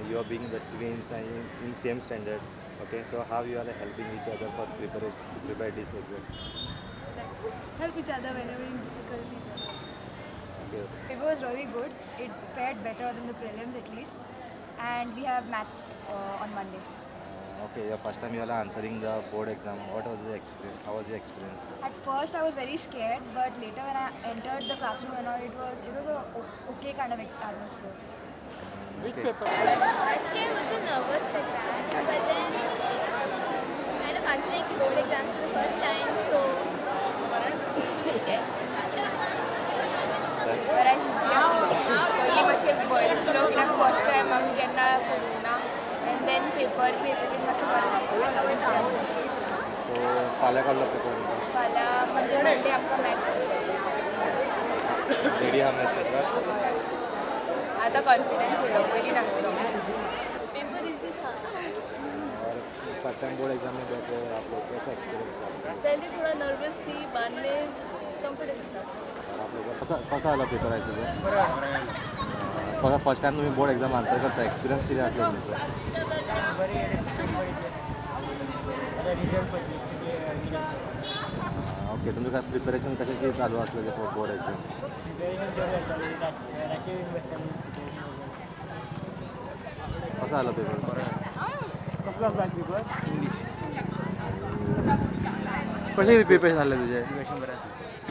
You are being the twins and in same standard. Okay, so how you are helping each other for prepare this exam? Help each other whenever in difficulties. Okay. It was really good. It fared better than the prelims at least. And we have maths on Monday. Okay, your first time you are answering the board exam. What was the experience? How was your experience? At first I was very scared, but later when I entered the classroom and all, it was a okay kind of atmosphere. Which paper? Actually, I wasn't nervous like that, but then kind of answering board exams for the first time, so it's scared. But I पयलीं मातशें बरें दिसलो कित्याक first time आमी केन्ना करूं ना and then paper बी येतकीर मातशें बरें दिसता. सो फाल्यां कसलो पेपर? फाल्यां म्हणजे मंडे आमकां मॅथ्स. रेडी आहा मॅथ्स पेपराक? आतां कॉन्फिडन्स येयलो, पयलीं नासलो. पेपर इजी था. और फर्स्ट टाइम बोर्ड एग्जाम में बैठे हो आप लोग, कैसा एक्सपीरियंस था? पहले थोड़ा नर्वस थी, बाद में कॉन्फिडेंस था. आप लोग कसा आला पेपर आहे तुझं? कसा फर्स्ट टाइम तुम्ही बोर्ड एग्जाम आन्सर करता, एक्सपिरियन्स किती असलो तुमचं? ओके, तुमचं काय प्रिपरेशन कशें कितें चालू आसलें बोर्ड एग्जाम? कसा आला पेपर? कसलो आसलो पेपर? इंग्लीश. कशें प्रिपरेशन जालें तुजें? प्रिपरेशन बरें आसलें.